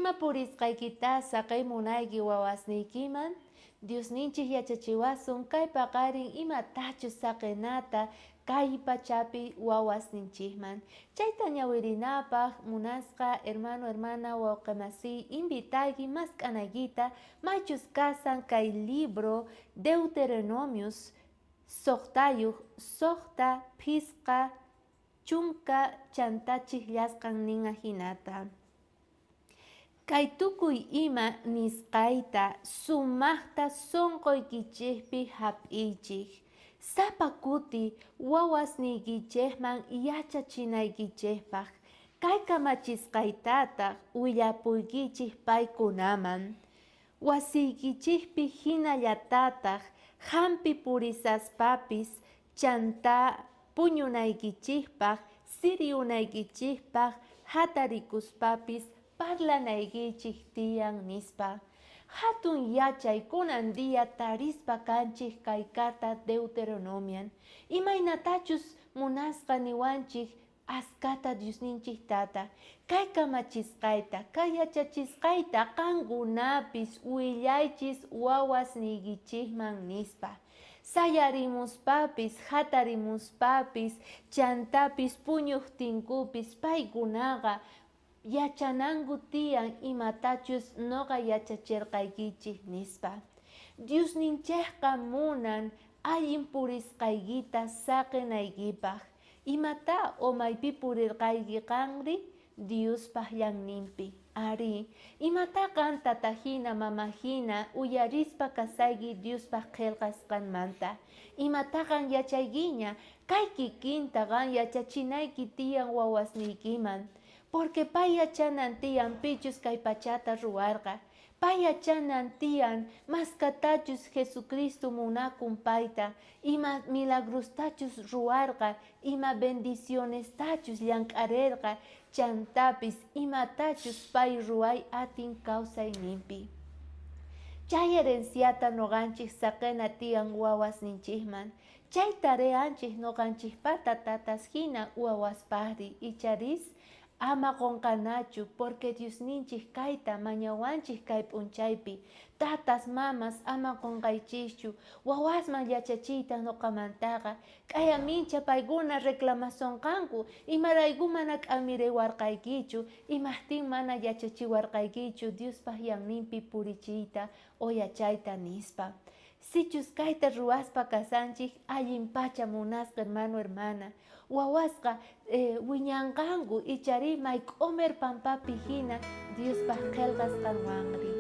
Ima purisqaykitá saqey munayki wawasniykiman? Diosninchej yachachiwasun kay paqarin imatachus saqenata kay pachapi wawasninchejman. Chayta ñawirinapaj munasqa hermano, hermana, wawqemasiy, invitayki mask'anaykita maychus kasan kay libro Deuteronomios sojtayoj sojta phisqa chunka chantá chijllasqan nin ajinata, Kay tukuy ima nisqayta sumajta sonqoykichejpi jap'iychej, sapa kuti wawasniykichejman yachachinaykichejpaj, kay kamachisqaytataj willapuykichej paykunaman. Wasiykichejpi jinallatataj jampi purishaspapis Chantá puñunaykichejpaj, siriunaykichejpaj jatarikuspapis parlanaykichej tiyan, nispa. Jatun yachay kunan día tarispa kanchej kay carta Deuteronomian. Imaynatachus munasqa niwanchej Askata Diosninchej Tata, kay kamachisqayta, kay yachachisqayta qankunapis willaychis wawasniykichejman, nispa. Sayarimuspapis, jatarimuspapis, chantapis puñojtinkupis paykunaqa yachananku tiyan imatachus noqa yachacherqaykichej, nispa. Diosninchejqa munan allin purisqaykita saqenaykipaj. Imatá o maypi purirqayki qanri? Diospaj llanninpi. Arí, imatá qan tatajina, mamajina uyarispa kasayki Diospaj qhelqasqanmanta? Imatá qan yachaykiña? Kay kikinta qan yachachinayki tiyan wawasniykiman. Porque pay yachanan tiyan pichus kay pachata ruwarqa. Pay yachanan tiyan maskatachus Jesucristo munakun payta, ima milagrostachus ruwarqa, ima bendicionestachus llank'arerqa, chantapis imatachus pay ruway atin kawsayninpi. Chay herenciata noqanchej saqena tiyan wawasninchejman. Chay tareanchej noqanchejpata tatas jina wawaspajri, icharis? Ama qonqanachu, porque Diosninchej kayta mañawanchej kay p'unchaypi. Tatas, mamas, ama qonqaychejchu, wawasman yachachiyta noqamantaqa. K'aya mincha paykuna reclamasonqanku, Imarayku mana k'amirewarqaykichu, imajtin mana yachachiwarqaykichu Diospaj yanninpi purichiyta o yachayta, nispa. Sichus kayta ruwaspa kasanchej, allinpacha munasqa hermano, hermana. Wawasqa wiñanqanku icharí may q'omer pampapi jina Diospaj qhelqasqanwanri.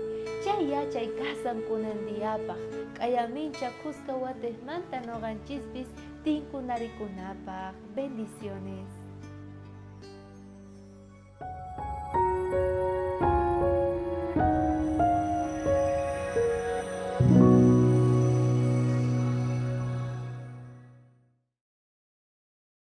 Chay yachay kasan kunan diapaj, k'ayamincha khuska watejmanta noqanchispis tinkunarikunapaj. Bendiciones.